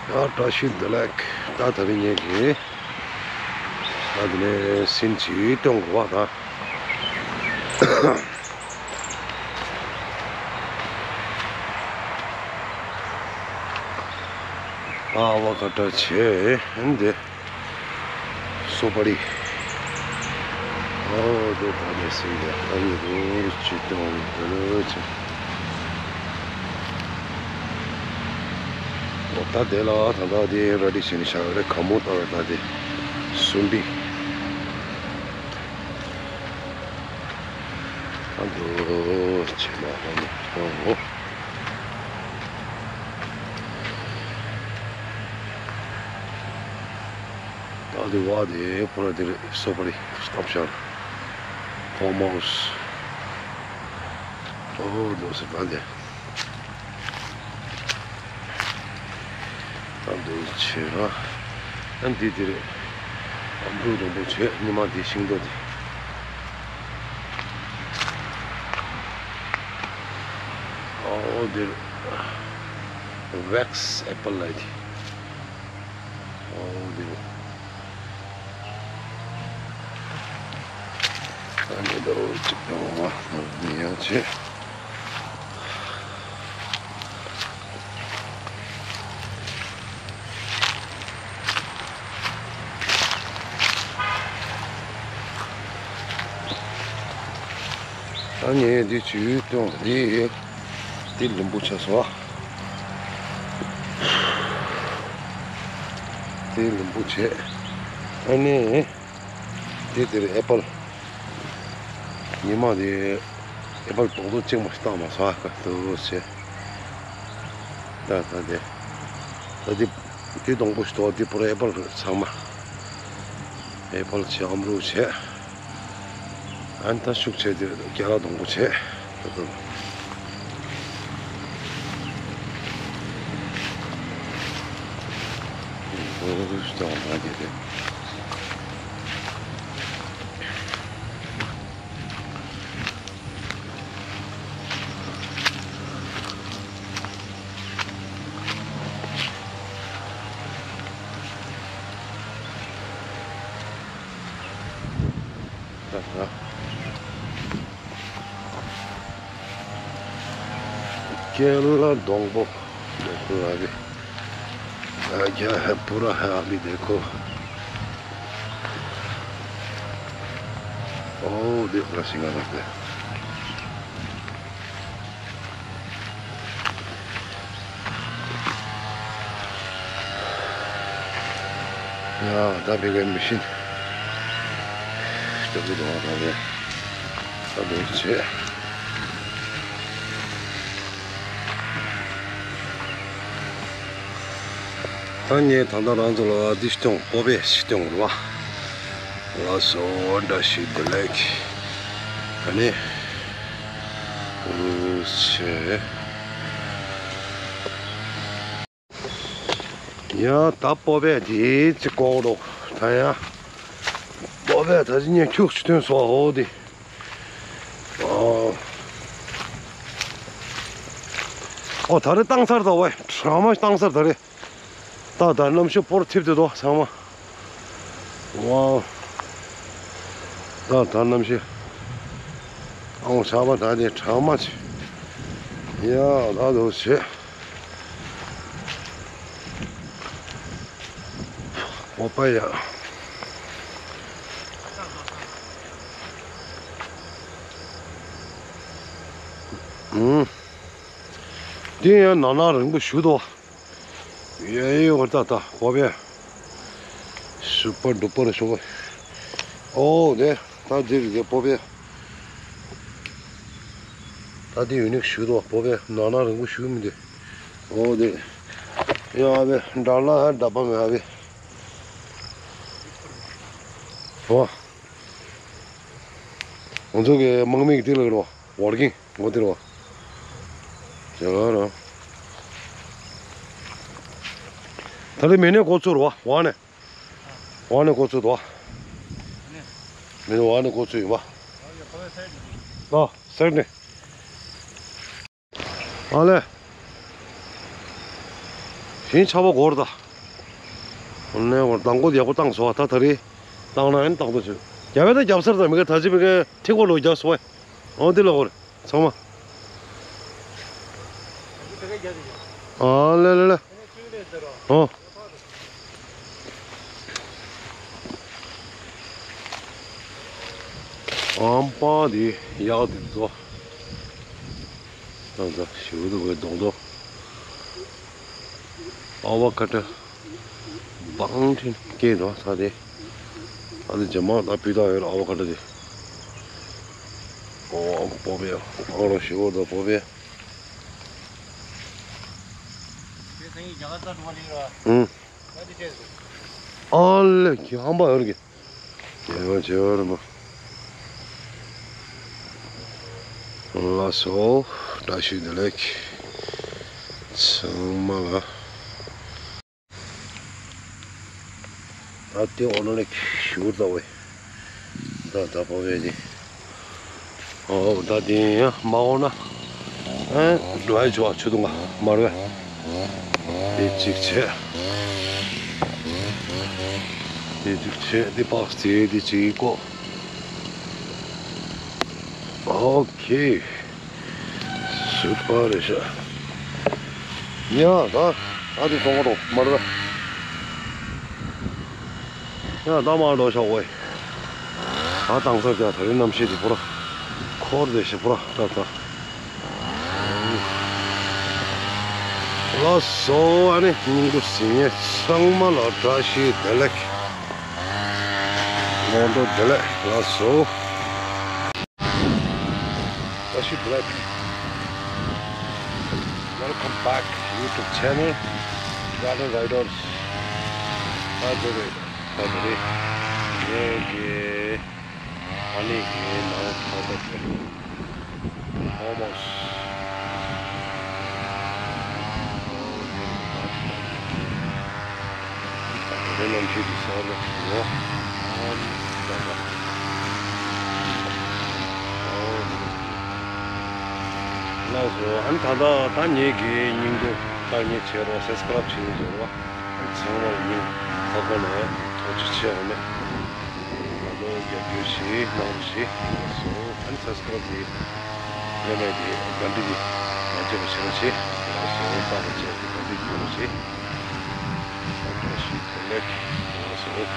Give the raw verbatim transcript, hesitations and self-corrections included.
ཨ་བཀྲ་ཤིས་བདེ་ལེགས། ད་ད་རིང་ངེད་ཀྱིས་ད་དེ་ནས་སིན་ཅིག་སྟོན་དགོས་པ་དང་། ཨ་བ་ཀ་ཏྲ་བྱས་འདི། སོ་པ་རི། ཨོ་དེ་ད་ནས་སིན་ཅིག་ཨ་ཡོད་རུ་ཅི་སྟོན་འདི་ལོ་ཅི། ཨོ་ད་དེ་ལ་ད་ད་དེ་ར་ཏི་ཤི་ནི་ཤ་རེ་ཁ་མོ་ད་ད་དེ་སུམ་པི། ཨ་འདུ་ཆེ་མ་ཧོ་ནི་ཧོ་ཧོ། ད་དེ་བ་དེ་པུ་ར་དེ་རེད། སོ་པ་རི་སྟོབ་ཤར་ཕོ་མོ་སི། ཨོ་འདུ་སི་ད་དེ། ཨ་འདུ་ཆེ་ར། ཨ་འདི་དེ་རེད། ཨམ་ཕྲུག་སྡོང་པོ་བྱས་ཉི་མ་འདི་ཤིང་ཏོག་དེ། ཨོ་འདི་རེད། ཝེག་སི་ཨེ་པལ་ལ་དེ། ཨོ་འདི་རེད། ཨ་འདི་ལོ་ཅིག་ཡོང་བ་ནི་ཡང་ཆེ། ཨ་ནི་འདི་ཆུ་དང་འདི་འདི་ལུམ་བུ་ཆ་སོ། འདི་ལུམ་བུ་ཆེ། ཨ་ནི་འདི་འདིར་ཨེ་པལ། ཉི་མ་འདི་ཨེ་པལ་རྡོག་རྡོག་གཅིག་མ་བཏང་མ་སོང་ཨ་ཀ་ཏུ་ཆེ། ད་ད་དེ་ད་དེ་དེ་སྡོང་པོ་ཞིག་འདུག་དེ་པུ་ར་ཨེ་པལ་རེད། ཚང་མ་ཨེ་པལ་བྱས་ཨམ་རུ་བྱས། ཨན་ད་ཤུགས་ཆེ་དེ་རྒྱ་ལ་སྡོང་པོ་བྱས། ད་ད་ཨོ་ད་མ་དེ་རེད། ཀེ་ལ་སྡོང་པོ། ལ་བི། ཨ་རྒྱ་ཧ་པུ་ར་ཧ་ཨ་བི་དེ་ཁོ། ཨོ་དེ་ཁོ་ར་ཤིང་ང་ར་དེ། ཡ་ད་བི་གའི་མི་ཤིན། ལྟ་བུ་དང་ད་བས་ད་བས་བྱས། ད་ངས་ད་ལྟ་རང་ཚོ་ལ་འདི་སྟོན། སྤོ་བོ་ཞིག་སྟོན་རུ་བ། ལགས་སོ། བཀྲ་ཤིས་བདེ་ལེགས། ཨ་ནི། ཨུ་ཆེ། ཡ་ད་སྤོ་བོ་དེ་ཅི་ཀོག་རོགས་ད་ཡ། སྤོ་བོ་ད་ཅི་ཉན་ཁྱུག་ཅི་ཐོན་སོ་ཧོ་དེ། ཨོ། ཨོ་ད་རེ་བཏང་ཚར་ད་བས་གྲང་མ་བཏང་ཚར་ད་རེ། ད་ད་གནམ་གཤིས་སྤོར་ཐིབས་དེ་དོ་ཚང་མ། ཝའོ། ད་ད་གནམ་གཤིས། ཨང་ཆ་བ་ད་དེ་གྲང་མ་ཆེ། ཡ་ད་དོ་ཆེ། ཨོ་པ་ཡ། ཨུམ། དེ་ཡང་ནང་ན་རིང་པོ་བཞུགས་དོ། ཡ་ཡ་ཝར་ཏ་ཏ་སྤོ་བོ། སུ་པར་ཌུ་པར་ཤོག་ཨོ་དེ་ད་དེ་རེད་དེ་སྤོ་བོ། ད་དེ་ཡུ་ནིག་ཞུ་དོ་སྤོ་བོ་ནང་ན་རིང་པོ་ཞུ་མི་འདུག་ཨོ་དེ་ཡ་བེ་འདྲ་ལ་ཧ་འདྲ་པ་མེད་ཨ་བེ། ཨོ། ང་ཚོ་གི་དམག་མི་གི་དེ་ལ་རོ་ཝར་ཀིང་། ངོ་དེ་རེད་བ། ཇ་ག་ར། ད་ལྟ་མེ་ནས་འགོ་ཚུགས་རེད་བ། ཝ་ནས། ཝ་ནས་འགོ་ཚུགས་འདུག་བ། མེ་ནས་ཝ་ནས་འགོ་ཚུགས་ཡིན་བ། ཨ་སེར་ནས། ཨ་ལེ། དེ་ཆར་པ་འགོར་ད། ཨོ་ནས་འགོར་མདང་དགོང་ཡག་པོ་བཏང་སོང་བ། ད་ད་རེས་བཏང་ན་ཨན་ཏག་ཏག་བྱོས། རྒྱབ་པ་ད་རྒྱབ་སར་ད་མི་ག་ད་ཅི་མི་ག་ཐིག་པ་ལོ་རྒྱབ་སོང་བས། ཨོ་འདི་ལ་འགོར་ཚང་མ། ཨ་ལེ་ལེ་ལེ། ཨོ། ཨམ་པ་དེ་ཡག་དེ་ཚོ། ད་ད་ཞུ་དུ་བའི་གདོང་དོ། ཨ་བ་ཀ་ཏྲ། བང་ཁྲིན་སྐྱེས་འགྲོ་ས་དེ། ཨ་དེ་ཇེ་མང་ད་སྤུས་དག་ཡོད་ཨ་བ་ཀ་ཏྲ་དེ། ཨོ་ཨམ་པོ་བེ། ཨ་རོ་ཞུ་དུ་པོ་བེ། ཨུང་། ཨ་ལེ་ཁྱི་ཧམ་པ་ཡོད་གི། ཡ་ང་བྱེད་པ་རེད་མ། ལགས་སོ། བཀྲ་ཤིས་བདེ་ལེགས། ཚང་མ་ལ། ད་ལྟའི་འོ་ན་ལེགས་ཞུ་ད་བས། ད་ད་པོ་བས་ནི། ཨོ་ད་དེ་ཡང་མ་འོ་ན། ཨ་འགྲོ་ཡ་ཆོག་ཆུ་དུང་ང་མ་རེད། དེ་གཅིག་བྱས། དེ་གཅིག་བྱས་དེ་པགས་ཙེ་དེ་གཅིག་བཀོག་ཨོ་ཁེ། སུ་པ་རེ་ཤ། ཡ་ད་ཨ་དེ་གཏོང་གོ་མ་རེད། ཡ་ད་མ་འགྲོ་ཤོག་ཝེ། ད་དང་ས་རྒྱ་ད་རེ་གནམ་གཤིས་དེ་པོ་ར། འཁོར་དེ་ཞེ་པོ་ར་ད་ད། ལགས་སོ་ཨ་ནི་སྙིང་སྡུག་ཟིན་ངེས་ཚང་མ་ལ་བཀྲ་ཤིས་བདེ་ལེགས། ངོ་འདུག་བདེ་ལེགས་ལགས་སོ། བཀྲ་ཤིས་བདེ་ལེགས། Welcome back YouTube channel Garden Riders. ད་འདི་རེད། ད་འདི་རེད། ངས་ཀྱི་ཨ་ནི་ངའི་ནང་ཁ་ད་དེ་ཧོ་མོ་སི། དེ་ནང་ཁྱེད་ཀྱི་ས་ལ་ཐུག་ཡོད། ཨམ་ད་ད། ཨོ། ལགས་སོ། ཨ་ནི་ད་ལྟ་ད་ངེད་ཀྱི་སྙིང་སྡུག་ད་ངེད་བྱེད་རོགས་སབ་སི་ཀ་རབ་བྱེད་ཀྱི་ཡོད་རེད་བ། ཨ་ནི་ཚང་མ་ལ་སྙིང་ཐག་པ་ནས་ཐུགས་རྗེ་ཆེ་ཡོད་མེད། ང་ཚོ་རྒྱབ་སྐྱོར་བྱེད་གནང་རོགས་བྱེད། ལགས་སོ། ཨ་ནི་སབ་སི་ཀ་རབ་དེ་ལས་མེད་དེ་ག་འདྲི་གི་མ་བརྗེད་པ་བྱེད་རོགས་བྱེད། ལགས་སོ། རྟག་པར་བྱས་ཏེ་ག་འདྲི་གི་ཡོད་རོགས་བྱེད། བཀྲ་ཤིས་བདེ་ལེགས། ལགས་སོ།